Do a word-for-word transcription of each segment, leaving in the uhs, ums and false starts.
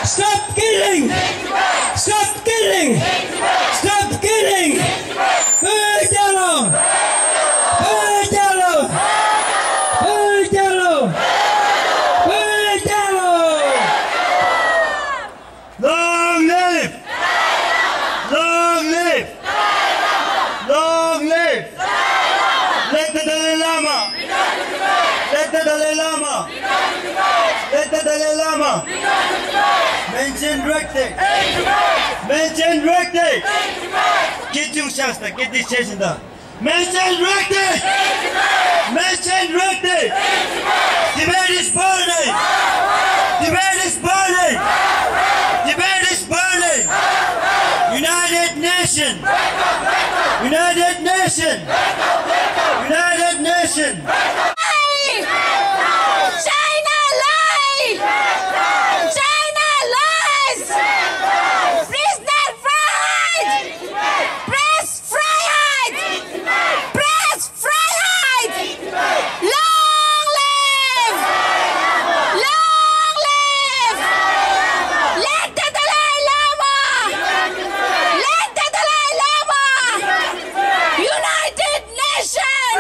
Stop killing! Stop killing! Stop killing! བོད་རྒྱལ་ལོ། བོད་རྒྱལ་ལོ། བོད་རྒྱལ་ལོ། བོད་རྒྱལ་ལོ། Long live! Long live! Long live! Let the Dalai Lama! Let the Dalai Lama! Let the Dalai Lama! Mention Rekte! Mention Rekte! Get your chance, get this chance. Mention Rekte! Mention Rekte! Tibet is burning! Tibet is burning! Tibet is burning! United Nation! United Nation! United Nation! China lies! China lies! Prisoner Freiheit! Press Freiheit! Press Freiheit! Long live! Long live! Let the Dalai Lama! Let the Dalai Lama! United Nation!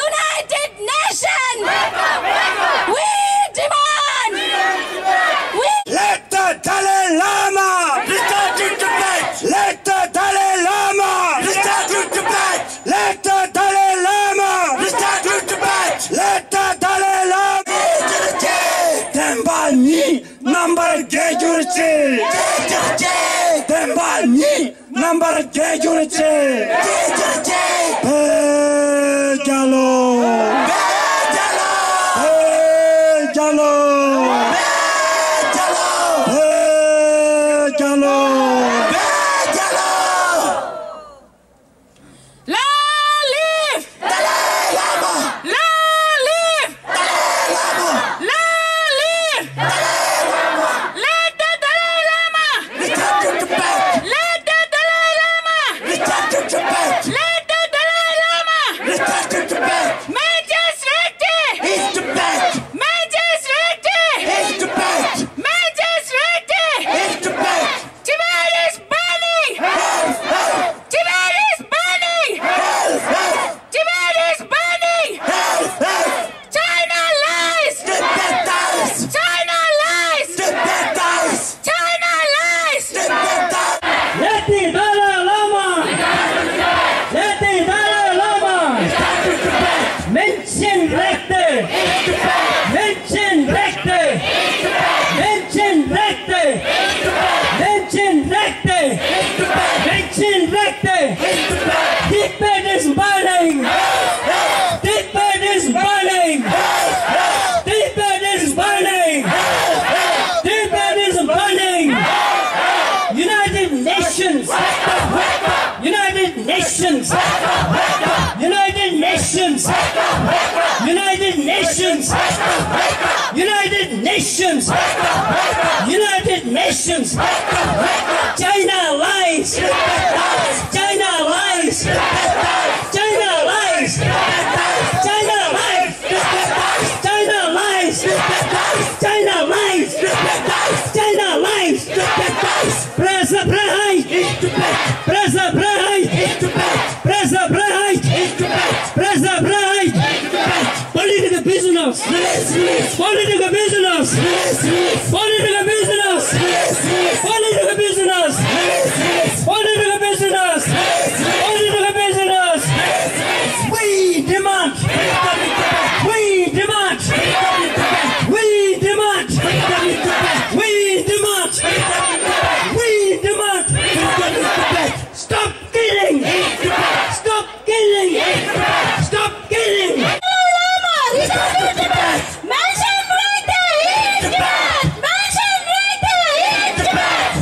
United Nation! We demand! We Let the Dalai Lama return to Tibet! Let the Dalai Lama return to Tibet! Let the Dalai Lama return to Tibet! Let the Dalai Lama བདེན་པ་གཉིས་རྣམ་པར་རྒྱལ་གྱུར་ཅིག་བདེན་པ་གཉིས་རྣམ་པར་རྒྱལ་གྱུར་ཅིག་བོད་རྒྱལ་ལོ། བོད་རྒྱལ་ལོ། བོད་རྒྱལ་ལོ། Long live! Dalai Lama! Long live! Dalai Lama! Long live! Dalai Lama! Let the Dalai Lama! Return to Tibet! Let the Dalai Lama! Return to Tibet! Let the Dalai Lama! Return to Tibet! Menschenrechte! Ist Tibet! Menschenrechte! Ist Tibet! Menschenrechte! Ist Tibet! Tibet is burning! Help! Help! Tibet is burning! Help! Help! Tibet is burning! Help! Help! China lies! Tibet dies! China lies! Tibet dies! China lies! Tibet dies! Let the Dalai Lama! Let the Dalai Lama! Menschenrechte! Menschenrechte! Menschenrechte! Menschenrechte! Menschenrechte! Tibet is burning! Tibet is burning! Tibet is burning! Tibet is burning! United Nations! United Nations! United Nations! United Nations! United Nations! United Nations! China lies! China lies! China lies! China lies! China lies! China lies! China lies! China lies! Presse Freiheit! Presse Freiheit! Presse Freiheit! Presse Freiheit! Political prisoners! Release, release! Political prisoners! Release, release! Political prisoners! Release, release! Political prisoners! Release, release! Political prisoners! Release, release! Political prisoners! Release, release! We demand! Freedom in Tibet! We demand! Freedom in Tibet! We demand! Freedom in Tibet! We demand! Freedom in Tibet! We demand! Freedom in Tibet! Stop killing! Stop killing! Stop killing! Dalai Lama, return to Tibet! Menschenrechte in Tibet! Menschenrechte in Tibet!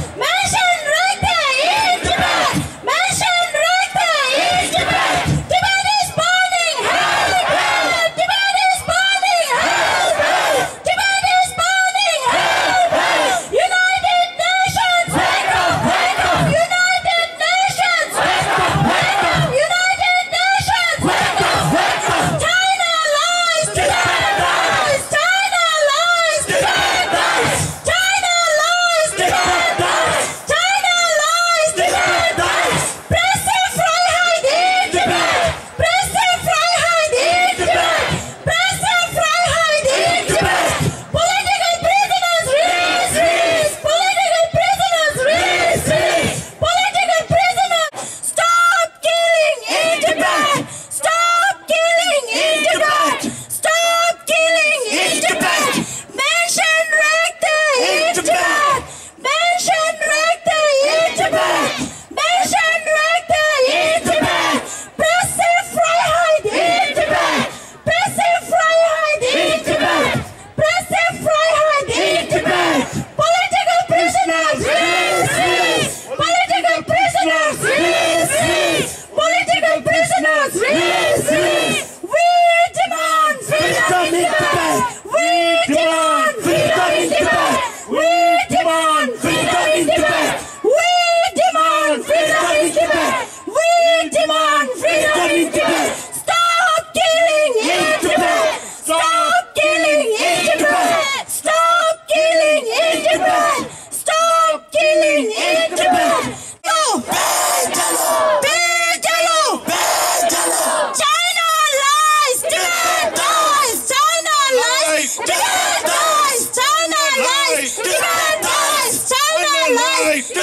Tibet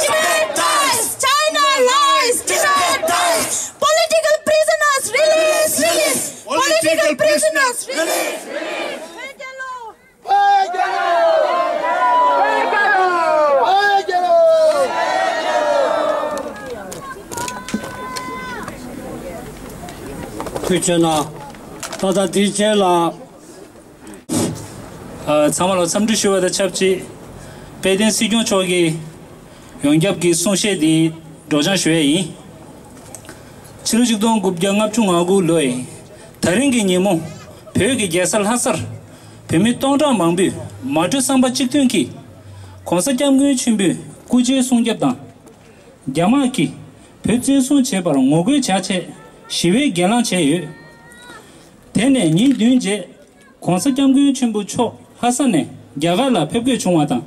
dies! China lies! Tibet dies! Political prisoners release! Release! Political prisoners release! Release! ཐུགས་རྗེ་གནང་། ད་ལྟ་དེའི་རྗེས་ལ། ཨ། ཚང་མ་ལ་འཚམས་འདྲི་ཞུ་བ་དང་ཆབས་ཅིག་དཔལ་ལྡན་སྲིད་སྐྱོང་མཆོག་གིས་ཡོངས་ཁྱབ་ཀྱི་གསུང་བཤད་འདི་སྒྲོག་སྦྱང་ཞུ་ཡས་ཡིན། ཕྱི་ལོ་ཆིག་སྟོང་དགུ་བརྒྱ་ལྔ་བཅུ་ང་དགུ་ལོའི་ད་རིང་གི་ཉིན་མོ། བོད་ཀྱི་རྒྱལ་ས་ལྷ་སར་བོད་མི་སྟོང་ཕྲག་མང་པོས་མ་གྲོས་བསམ་པ་གཅིག་མཐུན་གྱིས་གོང་ས་སྐྱབས་མགོན་ཆེན་པོའི་སྐུ་ཕྱྭའི་སྲུང་སྐྱོབ་དང་། རྒྱ་དམག་གིས་བོད་བཙན་བཟུང་བྱས་པར་ངོ་རྒོལ་བྱ་ཆེད་ཞི་བའི་སྒེར་ལངས་བྱས་ཡོད། དེ་ནས་ཉིན་བདུན་རྗེས། གོང་ས་སྐྱབས་མགོན་ཆེན་པོ་མཆོག་ལྷ་ས་ནས་རྒྱ་གར་ལ་ཕེབས་དགོས་བྱུང་བ་དང་།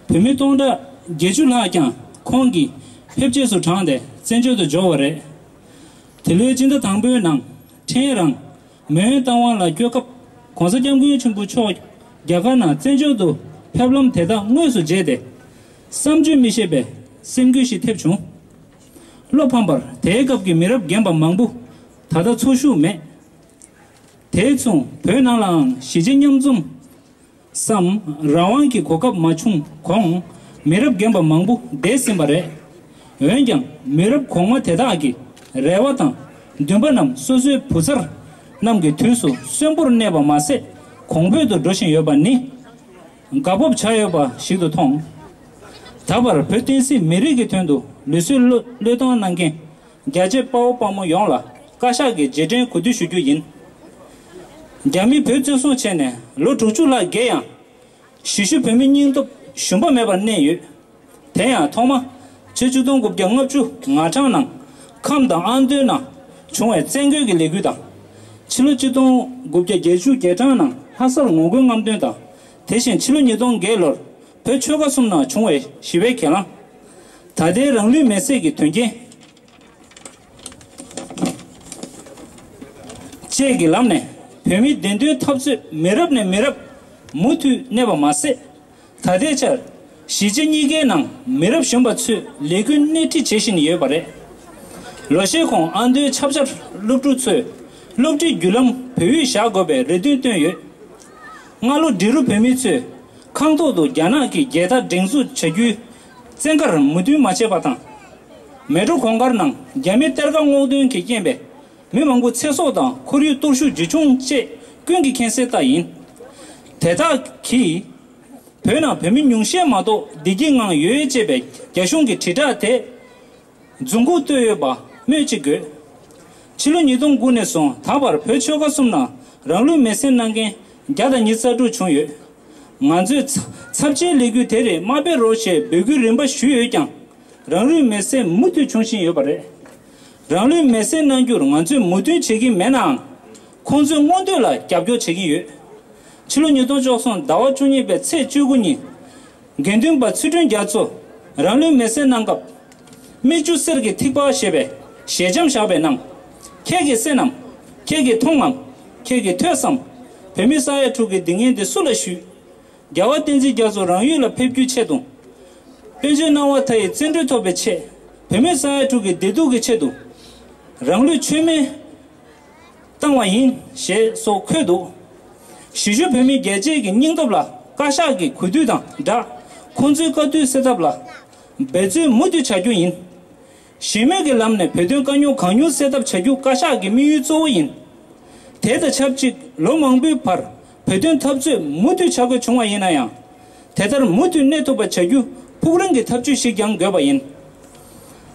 བོད་མི་སྟོང་ཕྲག་བརྒྱད་ཅུ་ལྷག་ཀྱང་ཁོང་གི་ཕེབས་རྗེས་སུ་འབྲངས་ཏེ་བཙན་བྱོལ་དུ་འབྱོར་བ་རེད། དེ་ལོའི་སྤྱི་ཟླ་དང་པོའི་ནང་ཕྲན་རང་མེས་དབོན་རྟ་དབང་ལགས་སྐྱོད་སྐབས་གོང་ས་སྐྱབས་མགོན་ཆེན་པོ་མཆོག་རྒྱ་གར་ནང་བཙན་བྱོལ་དུ་ཕེབས་ལམ་དེ་དག་དངོས་སུ་མཇལ་ཏེ། བསམ་བརྗོད་མི་ཤེས་པའི་སེམས་འགུལ་ཞིག་ཐེབས་བྱུང་། བློ་ཕམ་པར་དེའི་སྐབས་ཀྱི་མི་རབས་རྒན་པ་མང་པོ་ད་ལྟ་འཚོ་བཞུགས་མེད། དེ་མཚུངས་བོད་ནང་ལའང་གཞིས་བྱེས་མཉམ་འཛོམས་སམ་རང་དབང་གི་གོ་སྐབས་མ་བྱུང་གོང་མི་རབས་རྒན་པ་མང་པོ་འདས་ཟིན་པ་རེད། འོན་ཀྱང་མི་རབས་གོང་མ་དེ་དག་གི་རེ་བ་དང་འདུན་པ་རྣམས་སོ་སོའི་བུ་ཚར་རྣམས་ཀྱི་དུས་སུ་གསོན་པོར་གནས་པ་མ་ཟད། གོང་འཕེལ་དུ་འགྲོ་བཞིན་ཡོད་པ་ནི་དགའ་སྤོབས་བྱ་འོས་པ་ཞིག་ཏུ་མཐོང་། ད་བར་བོད་བསྟན་སྲིད་མི་རིགས་ཀྱི་དོན་དུ་ལུས་སྲོག་བློས་བློས་གཏོང་གནང་མཁན། རྒྱ་ཆེ་དཔའ་བོ་དཔའ་མོ་ཡོངས་ལ་བཀའ་ཤག་གི་རྗེས་དྲན་གུས་འདུད་ཞུ་རྒྱུ་ཡིན། རྒྱ་མིས་བོད་བཙན་བཟུང་བྱས་ནས་ལོ་དྲུག་ཅུ་ལྷག་འགོར་ཡང་། གཞིས་བཞུགས་བོད་མིའི་སྙིང་སྟོབས་ཞུམ་པ་མེད་པར་གནས་ཡོད། དེ་ཡང་ཐོག་མ་ཕྱི་ཆིག་སྟོང་དགུ་བརྒྱ་ལྔ་བཅུ་ང་གྲངས་ནང་ཁམས་དང་ཨ་མདོའི་ནང་བྱུང་བའི་བཙན་རྒོལ་གྱི་ལས་འགུལ་དང་། ཕྱི་ལོ་ཆིག་སྟོང་དགུ་བརྒྱ་བརྒྱད་ཅུ་གྱ་གྲངས་ནང་ལྷ་སར་ངོ་རྒོལ་རྔམ་སྟོན་དང་། དེ་བཞིན་ཕྱི་ལོ་ཉིས་སྟོང་བརྒྱད་ལོར་བོད་ཆོལ་ཁ་གསུམ་ནང་བྱུང་བའི་ཞི་བའི་གྱེན་ལངས། ད་ལྟའི་རང་ལུས་མེར་སྲེག་གི་དོན་རྐྱེན། བཅས་ཀྱི་ལམ་ནས་བོད་མིའི་བདེན་དོན་འཐབ་རྩོད་མི་རབས་ནས་མི་རབས་མུ་མཐུད་གནས་པ་མ་ཟད། ད་ལྟའི་ཆར་གཞིས་བྱེས་གཉིས་ཀའི་ནང་མི་རབས་གཞོན་པ་ཚོས་ལས་འགུལ་སྣེ་ཁྲིད་བྱེད་བཞིན་ཡོད་པ་རེད། ལོ་ཤས་གོང་ཨ་མདོའི་ཆབ་ཆ་སློབ་ཕྲུག་ཚོས་སློབ་ཁྲིད་བརྒྱུད་ལམ་བོད་ཡིག་བཞག་དགོས་པའི་རེ་འདུན་བཏོན་ཡོད། སྔ་ལོ་འབྲི་རུ་བོད་མི་ཚོས་ཁང་ཐོག་ཏུ་རྒྱ་ནག་གི་རྒྱལ་དར་སྒྲེང་འཛུགས་བྱ་རྒྱུའི་བཙན་བཀར་མོས་མཐུན་མ་བྱས་པ་དང་། མལ་གྲོ་གུང་དཀར་ནང་རྒྱ་མིའི་གཏེར་ཁ་སྔོག་འདོན་གྱི་རྐྱེན་པས་མི་མང་པོ་ཚེ་སྲོག་དང་ཁོར་ཡུག་གཏོར་ཤུགས་ཇི་བྱུང་བཅས་ཀུན་གྱིས་མཁྱེན་གསལ་ལྟར་ཡིན། དེ་དག་གིས་བོད་ནང་བོད་མི་ཉུང་ཤས་མ་གཏོགས་བདེ་སྐྱིད་ངང་ཡོད་ཅེས་པའི་རྒྱ་གཞུང་གི་དྲིལ་བསྒྲགས་དེ། རྫུན་རྐུ་བཏོད་ཡོད་པ་སྨོས་ཅི་དགོས། ཕྱི་ལོ་ཉིས་སྟོང་དགུ་ནས་བཟུང་ད་བར་བོད་ཆོལ་ཁ་གསུམ་ནང་རང་ལུས་མེར་སྲེག་གནང་མཁན་བརྒྱ་དང་ཉི་ཤུ་རྩ་དྲུག་བྱུང་ཡོད། ང་ཚོས་ཚབས་ཆེའི་ལས་འགུལ་དེ་རིགས་མ་སྤེལ་རོགས་ཞེས་འབོད་སྐུལ་རིམ་པ་ཞུས་ཡོད་ཀྱང་། རང་ལུས་མེར་སྲེག་མུ་མཐུད་བྱུང་བཞིན་ཡོད་པ་རེད། རང་ལུས་མེར་སྲེག་གནང་རྒྱུར་ང་ཚོས་མོས་མཐུན་བྱེད་ཀྱི་མེད་ནའང་། ཁོང་ཚོའི་མངོན་འདོད་ལ་རྒྱབ་སྐྱོར་བྱེད་ཀྱི་ཡོད། ཕྱི་ལོ་ཉིས་སྟོང་བཅུ་གསུམ་ཟླ་བ་བཅུ་གཉིས་པའི་ཚེས་བཅུ་དགུ་ཉིན། དགེ་འདུན་པ་ཚུལ་ཁྲིམས་རྒྱ་མཚོ་རང་ལུས་མེར་སྲེག་གནང་སྐབས། མིག་ཆུ་གསེར་གྱི་ཐིགས་པ་ཞེས་པའི་ཞལ་ཆེམས་བཞག་པའི་ནང་། ཁྱེད་ཀྱིས་གསན་ནམ། ཁྱེད་ཀྱིས་མཐོང་ངམ། ཁྱེད་ཀྱིས་ཐོས་སམ། བོད་མི་ས་ཡ་དྲུག་གི་སྡུག་བསྔལ་འདི་སུ་ལ་ཞུས། རྒྱལ་བ་བསྟན་འཛིན་རྒྱ་མཚོ་རང་ཡུལ་ལ་ཕེབས་རྒྱུའི་ཆེད་དུ། དཔལ་འབྱོར་སྣང་བ་མཐའ་ཡི་བརྩོན་འགྲུས་ཐོབ་པའི་ཆེད། བོད་མི་ས་ཡ་དྲུག་གི་བདེ་སྡུག་གི་ཆེད་དུ། རང་ལུས་མཆོད་མེ་བཏང་བ་ཡིན་ཞེས་སོགས་འཁོད་འདུག་གཞིས་བཞུགས་བོད་མི་རྒྱལ་གཅེས་ཀྱི་སྙིང་སྟོབས་ལ་བཀའ་ཤག་གི་གུས་འདུད་དང་སྦྲགས། ཁོང་ཚོའི་དཀའ་སྡུག་སེལ་ཐབས་ལ་འབད་རྩོལ་མུ་མཐུད་བྱ་རྒྱུ་ཡིན། ཞི་མོལ་གྱི་ལམ་ནས་བོད་དོན་དཀའ་རྙོག་གང་མྱུར་སེལ་ཐབས་བྱ་རྒྱུ་བཀའ་ཤག་གི་དམིགས་ཡུལ་གཙོ་བོ་ཡིན། དེ་དང་ཆབས་ཅིག་ལོ་མང་པོའི་བར་བོད་དོན་འཐབ་རྩོད་མུ་མཐུད་བྱ་དགོས་བྱུང་བ་ཡིན་ན་ཡང་། དེ་ལྟར་མུ་མཐུད་གནས་ཐུབ་པ་བྱ་རྒྱུ་ཕུགས་རིང་གི་ཐབས་ཇུས་ཤིག་ཀྱང་དགོས་པ་ཡིན།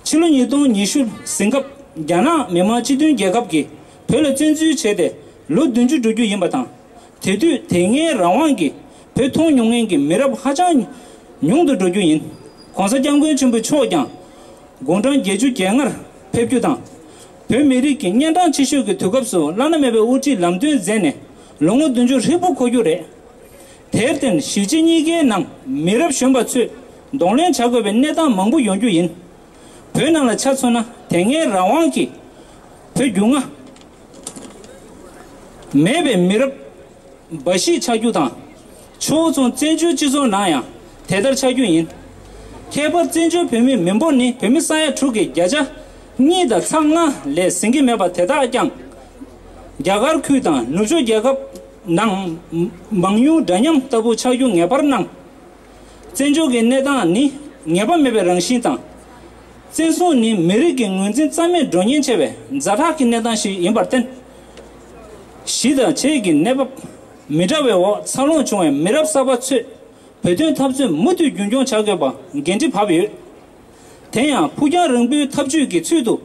ཕྱི་ལོ་ཉིས་སྟོང་ཉི་ཤུ་ཟིན་སྐབས་རྒྱ་ནག་མི་དམངས་སྤྱི་མཐུན་རྒྱལ་ཁབ་ཀྱིས་བོད་ལ་བཙན་འཛུལ་བྱས་ཏེ་ལོ་བདུན་ཅུ་འགྲོ་རྒྱུ་ཡིན་པ་དང་། དེ་དུས་དེ་སྔའི་རང་དབང་གིས་བོད་མཐོང་མྱོང་མཁན་གྱི་མི་རབས་ཧ་ཅང་ཉུང་དུ་འགྲོ་རྒྱུ་ཡིན། ྋགོང་ས་ྋསྐྱབས་མགོན་ཆེན་པོ་མཆོག་ཀྱང་དགུང་གྲངས་བརྒྱད་ཅུ་གྱ་ལྔར་ཕེབས་རྒྱུ་དང་། བོད་མི་རིགས་ཀྱི་གཉན་འཕྲང་ཆེ་ཤོས་ཀྱི་དུས་སྐབས་སུ་བླ་ན་མེད་པའི་དབུ་ཁྲིད་ལམ་སྟོན་མཛད་ནས་ལོ་ངོ་བདུན་ཅུ་ཧྲིལ་པོ་འཁོར་རྒྱུ་རེད། དེར་བརྟེན་གཞིས་བྱེས་གཉིས་ཀའི་ནང་མི་རབས་གཞོན་པ་ཚོས་གདོང་ལེན་བྱ་དགོས་པའི་གནས་སྟངས་མང་པོ་ཡོང་རྒྱུ་ཡིན། བོད་ནང་ལ་ཆ་མཚོན་ན་དེ་སྔའི་རང་དབང་གིས་བོད་རྒྱུས་མངའ་མེད་པའི་མི་རབས་འབའ་ཞིག་ཆགས་རྒྱུ་དང་། ཕྱོགས་མཚུངས་བཙན་བྱོལ་སྤྱི་ཚོགས་ནང་ཡང་དེ་ལྟར་ཆགས་རྒྱུ་ཡིན། ཁྱད་པར་བཙན་བྱོལ་བོད་མིའི་མི་འབོར་ནི་བོད་མི་ས་ཡ་དྲུག་གི་བརྒྱ་ཆ་གཉིས་དང་ཚེག་ལྔ་ལས་ཟིན་གྱི་མེད་པ་དེ་དག་ཀྱང་། རྒྱ་གར་ཁུལ་དང་ནུབ་ཕྱོགས་རྒྱལ་ཁབ་ནང་མང་ཉུང་འདྲ་མཉམ་ལྟ་བུ་ཆགས་རྒྱུ་ངེས་པར་སྣང་། བཙན་བྱོལ་གྱི་གནས་སྟངས་ནི་ངེས་པ་མེད་པའི་རང་བཞིན་དང་། བཙན་བཟུང་ནི་མི་རིགས་ཀྱི་ངོས་འཛིན་རྩ་མེད་འགྲོ་ཉེན་ཆེ་བའི་ཛ་དྲག་གི་གནས་སྟངས་ཤིག་ཡིན་པར་བརྟེན། གཞིས་དང་བྱེས་ཀྱི་གནས་བབ་མི་འདྲ་བའི་འོག་འཚར་ལོངས་བྱུང་བའི་མི་རབས་གསར་པ་ཚོས་བོད་དོན་འཐབ་རྩོད་མུ་མཐུད་རྒྱུན་འཁྱོངས་བྱ་དགོས་པ་འགན་འཁྲི་བབས་ཡོད། དེ་ཡང་ཕུགས་རྒྱང་རིང་པོའི་འཐབ་ཇུས་ཀྱི་ཚུལ་དུ།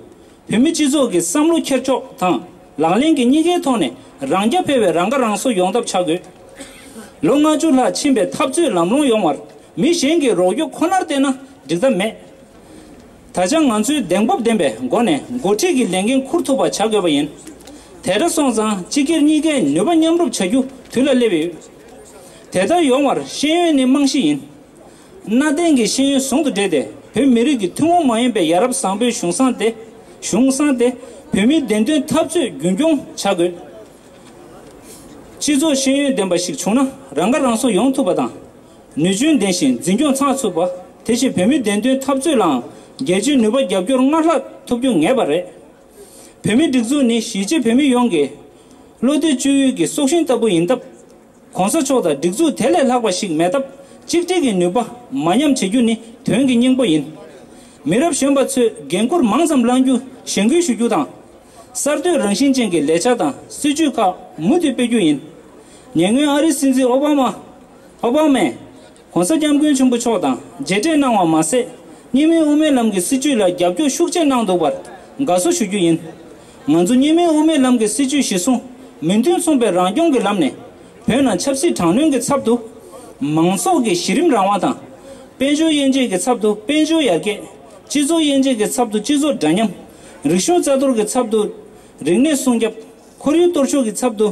བོད་མི་སྤྱི་ཚོགས་ཀྱི་བསམ་བློ་འཁྱེར་ཕྱོགས་དང་ལག་ལེན་གྱི་གཉིས་ཀའི་ཐོག་ནས་རང་རྐྱ་འཕེར་བའི་རང་ཁ་རང་གསོ་ཡོང་ཐབས་བྱ་དགོས། ལོ་ལྔ་བཅུ་ལྷག་ཕྱིན་པའི་འཐབ་རྩོད་ལམ་ལྷོང་ཡོང་བར་མི་གཞན་གྱི་རོགས་སྐྱོར་ཁོ་ནར་བརྟེན་ན་འགྲིག་ཐབས་མེད། ད་ཆ་ང་ཚོས་གདེང་སྤོབས་ལྡན་པའི་སྒོ་ནས་འགོ་ཁྲིད་ཀྱི་ལས་འགན་འཁུར་ཐུབ་པ་བྱ་དགོས་པ་ཡིན། དེ་འདྲ་སོང་ཙང་སྤྱི་སྒེར་གཉིས་ཀས་ནུས་པ་མཉམ་རུབ་བྱ་རྒྱུ་དུས་ལ་སླེབས་ཡོད། དེ་ལྟར་ཡོང་བར་ཤེས་ཡོན་ནི་རྨང་གཞི་ཡིན། གནའ་དེང་གི་ཤེས་ཡོན་ཟུང་དུ་འབྲེལ་ཏེ་བོད་མི་རིགས་ཀྱི་ཐུན་མོང་མ་ཡིན་པའི་ཡ་རབས་བཟང་པོའི་གཞུང་བསྲངས་ཏེ། གཞུང་བསྲངས་ཏེ་བོད་མིའི་བདེན་དོན་འཐབ་རྩོད་རྒྱུན་འཁྱོངས་བྱ་དགོས། སྤྱི་ཚོགས་ཤེས་ཡོན་ལྡན་པ་ཞིག་བྱུང་ན་རང་ཁ་རང་གསོ་ཡོང་ཐུབ་པ་དང་། ནུས་ཆུང་ལྡན་ཞིང་འཛིན་སྐྱོང་ཚགས་ཚུད་པ། དེ་བཞིན་བོད་མིའི་བདེན་དོན་འཐབ་རྩོད་ལའང་རྒྱལ་སྤྱིའི་ནུས་པ་རྒྱབ་སྐྱོར་སྔར་ལྷག་ཐོབ་རྒྱུ་ངེས་པ་རེད། བོད་མིའི་སྒྲིག་འཛུགས་ནི་གཞིས་བྱེས་བོད་མི་ཡོངས་ཀྱི་བློ་གཏད་བཅོལ་ཡུལ་གྱི་སྲོག་ཤིང་ལྟ་བུ་ཡིན་སྟབས། གོང་ས་མཆོག་དང་སྒྲིག་འཛུགས་དེ་ལས་ལྷག་པ་ཞིག་མེད་སྟབས། གཅིག་སྒྲིལ་གྱི་ནུས་པ་མ་ཉམས་བྱེད་རྒྱུ་ནི་དོན་གྱི་སྙིང་པོ་ཡིན། མི་རབས་གཞོན་པ་ཚོས་འགན་འཁུར་མང་ཙམ་བླང་རྒྱུ་གཞེན་སྐུལ་ཞུ་རྒྱུ་དང་། གསར་གཏོད་རང་བཞིན་ཅན་གྱི་ལས་འཆར་དང་སྲིད་ཇུས་ཁག་མུ་མཐུད་སྤེལ་རྒྱུ་ཡིན། ཉེ་སྔོན་ཨ་རིའི་སྲིད་འཛིན་ཨོ་བྷ་མ། ཨོ་བྷ་མས། ༸གོང་ས་༸སྐྱབས་མགོན་ཆེན་པོ་མཆོག་དང་མཇལ་འཕྲད་གནང་བ་མ་ཟད། གཉིས་སྨན་དབུ་མའི་ལམ་གྱི་སྲིད་བྱུས་ལ་རྒྱབ་སྐྱོར་ཤུགས་ཆེ་གནང་འདུག་པར་དགའ་བསུ་ཞུ་རྒྱུ་ཡིན། ང་ཚོ་གཉིས་སྨན་དབུ་མའི་ལམ་གྱི་སྲིད་བྱུས་གཞིར་བཟུང་མོས་མཐུན་མཚུངས་པའི་རང་སྐྱོང་གི་ལམ་ནས། བོད་ནང་ཆབ་སྲིད་དྲག་གནོན་གྱི་ཚབ་ཏུ། མང་ཚོགས་ཀྱི་གཞི་རིམ་རང་དབང་དང་། དཔལ་འབྱོར་དབྱེ་འབྱེད་ཀྱི་ཚབ་ཏུ་དཔལ་འབྱོར་ཡར་རྒྱས། སྤྱི་ཚོགས་དབྱེ་འབྱེད་ཀྱི་ཚབ་ཏུ་སྤྱི་ཚོགས་འདྲ་མཉམ། རིག་གཞུང་རྩ་གཏོར་གྱི་ཚབ་ཏུ་རིག་གནས་སྲུང་སྐྱོབ། ཁོར་ཡུག་གཏོར་བཤིག་གི་ཚབ་ཏུ་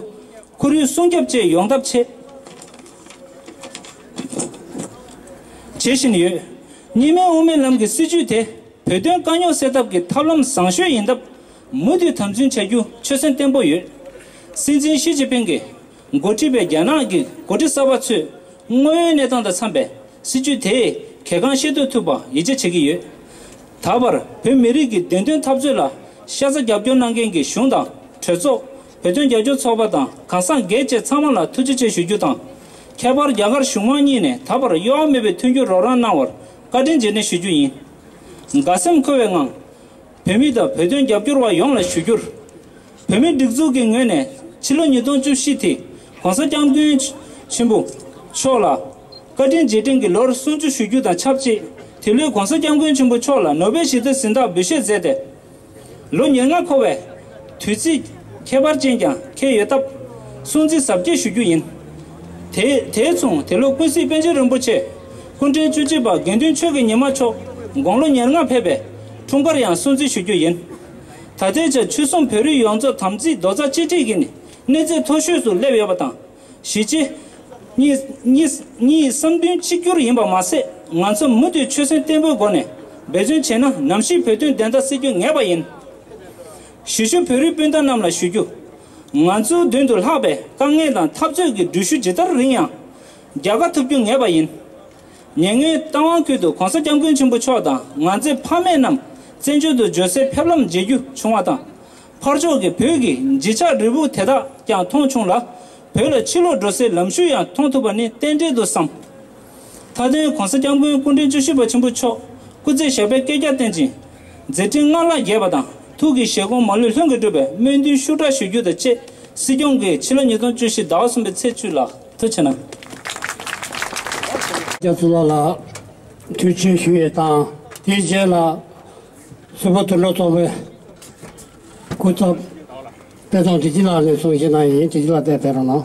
ཁོར་ཡུག་སྲུང་སྐྱོབ་བཅས་ཡོང་ཐབས་ཆེད་བྱེད་བཞིན་ཡོད། གཉིས་སྨན་དབུ་མའི་ལམ་གྱི་སྲིད་བྱུས་དེ་བོད་དོན་དཀའ་རྙོག་སེལ་ཐབས་ཀྱི་ཐབས་ལམ་བཟང་ཤོས་ཡིན་སྟབས། མུ་མཐུད་དམ་འཛིན་བྱ་རྒྱུ་ཆོད་སེམས་བརྟན་པོ་ཡོད། སྲིད་འཛིན་ཞི་ཅིན་ཕིང་གིས་འགོ་ཁྲིད་པའི་རྒྱ་ནག་གི་འགོ་ཁྲིད་གསར་པ་ཚོས་དངོས་ཡོད་གནས་སྟངས་དང་འཚམས་པའི་སྲིད་བྱུས་དེས་གལ་འགངས་ཤེས་རྟོགས་ཐུབ་པར་ཡིད་ཆེས་བྱེད་ཀྱི་ཡོད། ད་བར་བོད་མི་རིགས་ཀྱི་བདེན་དོན་འཐབ་རྩོད་ལ་ཤ་ཚ་རྒྱབ་སྐྱོར་གནང་མཁན་གྱི་གཞུང་དང་གྲོས་ཚོགས། བོད་དོན་རྒྱབ་སྐྱོར་ཚོགས་པ་དང་གང་ཟག་སྒེར་བཅས་ཚང་མ་ལ་ཐུགས་རྗེ་ཆེ་ཞུ་རྒྱུ་དང་། ཁྱད་པར་རྒྱ་གར་གཞུང་མང་གཉིས་ནས་ད་བར་གཡོ་བ་མེད་པའི་མཐུན་འགྱུར་རོགས་རམ་གནང་བར་བཀའ་དྲིན་རྗེས་དྲན་ཞུ་རྒྱུ་ཡིན། དགའ་སེམས་འཁོལ་བའི་ངང་། བོད་མི་དང་བོད་དོན་རྒྱབ་སྐྱོར་བ་ཡོངས་ལ་ཞུ་རྒྱུར། བོད་མིའི་སྒྲིག་འཛུགས་ཀྱི་ངོས་ནས་ཕྱི་ལོ་ཉིས་སྟོང་བཅུ་བཞི་དེ་༸གོང་ས་༸སྐྱབས་མགོན་ཆེན་པོ་མཆོག་ལ་བཀའ་དྲིན་རྗེས་དྲན་གྱི་ལོར་སྲུང་བརྩི་ཞུ་རྒྱུ་དང་ཆབས་ཅིག་དེ་ལོའི་༸གོང་ས་༸སྐྱབས་མགོན་ཆེན་པོ་མཆོག་ལ་ནོ་བེལ་ཞི་བདེའི་གཟེངས་རྟགས་འབུལ་བཞེས་མཛད་དེ། ལོ་ཉེར་ལྔ་འཁོར་བའི་དུས་ཚིགས་ཁྱད་པར་ཅན་ཀྱང་འཁེལ་ཡོད་སྟབས། སྲུང་བརྩི་གཟབ་རྒྱས་ཞུ་རྒྱུ་ཡིན། དེ་དེ་མཚུངས་དེ་ལོ་ཀུན་གཟིགས་པཎ་ཆེན་རིན་པོ་ཆེ་སྐུ་ཕྲེང་བཅུ་གཅིག་པ་དགེ་འདུན་ཆོས་ཀྱི་ཉི་མ་མཆོག་དགུང་ལོ་ཉེར་ལྔ་ཕེབས་པའི་འཁྲུངས་སྐར་ཡང་སྲུང་བརྩི་ཞུ་རྒྱུ་ཡིན། ད་ལྟའི་ཆར་ཆོལ་གསུམ་བོད་རིགས་ཡོངས་རྫོགས་དམ་ཚིག་རྡོག་རྩ་གཅིག་སྒྲིལ་གྱི་གནས་ཚད་མཐོ་ཤོས་སུ་སླེབས་ཡོད་པ་དང་། གཞིས་བྱེས་གཉིས་གཉིས་གཉིས་བསམ་འདུན་གཅིག་གྱུར་ཡིན་པ་མ་ཟད། ང་ཚོ་མུ་མཐུད་ཆོད་སེམས་བརྟན་པོའི་སྒོ་ནས་འབད་བརྩོན་བྱས་ན་ནམ་ཞིག་བོད་དོན་བདེན་མཐའ་གསལ་རྒྱུ་ངེས་པ་ཡིན། གཞིས་བཞུགས་བོད་རིགས་སྤུན་ཟླ་རྣམས་ལ་ཞུ་རྒྱུ། ང་ཚོའི་མདུན་དུ་ལྷགས་པའི་དཀའ་ངལ་དང་འཐབ་རྩོད་ཀྱི་འགྲུལ་བཞུད་ཇི་ལྟར་རིང་ཡང་། རྒྱལ་ཁ་ཐོབ་རྒྱུ་ངེས་པ་ཡིན། ཉེ་སྔོན་རྟ་དབང་ཁུལ་དུ་༸གོང་ས་༸སྐྱབས་མགོན་ཆེན་པོ་མཆོག་དང་ང་ཚོའི་ཕ་མེས་རྣམས་བཙན་བྱོལ་དུ་འབྱོར་སའི་ཕེབས་ལམ་མཇལ་རྒྱུ་བྱུང་བ་དང་། ཕར་ཕྱོགས་ཀྱི་བོད་ཀྱི་བརྗིད་ཆགས་རིལ་བུ་དེ་དག་ཀྱང་མཐོང་བྱུང་ལ། བོད་ལ་ཕྱིར་ལོག་འགྲོ་སའི་ལམ་ཤུལ་ཡང་མཐོང་ཐུབ་པ་ནི་རྟེན་འབྲེལ་དུ་བསམ། མཐའ་དོན་༸གོང་ས་༸སྐྱབས་མགོན་སྐུ་ཕྲེང་བཅུ་བཞི་པ་ཆེན་པོ་མཆོག་སྐུ་ཚེ་ཞབས་པད་བསྐལ་བརྒྱར་བརྟན་ཅིང་། མཛད་འཕྲིན་སྔར་ལྷག་རྒྱས་པ་དང་ཐུགས་ཀྱི་བཞེད་དགོངས་མ་ལུས་ལྷུན་གྱིས་འགྲུབ་པའི་སྨོན་འདུན་ཤུགས་དྲག་ཞུ་རྒྱུ་དང་བཅས། སྲིད་སྐྱོང་གིས་ཕྱི་ལོ་ཉིས་སྟོང་བཅུ་བཞི་ཟླ་བ་གསུམ་པའི་ཚེས་བཅུ་ལ་ཐུགས་ཆེ་གནང་། རྒྱ་གཙུག་ལག་ལ་ཐུགས་རྗེ་ཆེ་ཞུ་ཡས་དང་། དེའི་རྗེས་ལ་སུ་པོ་དོན་གྲུབ་ཚོགས་པའི་སྐུ་ཚབ་དཔལ་བཟང་བདེ་སྐྱིད་ལགས་ནས་གསུང་བཤད་གནང་ཡིན། བདེ་སྐྱིད་ལགས་ཕེབས་རོགས་གནང་།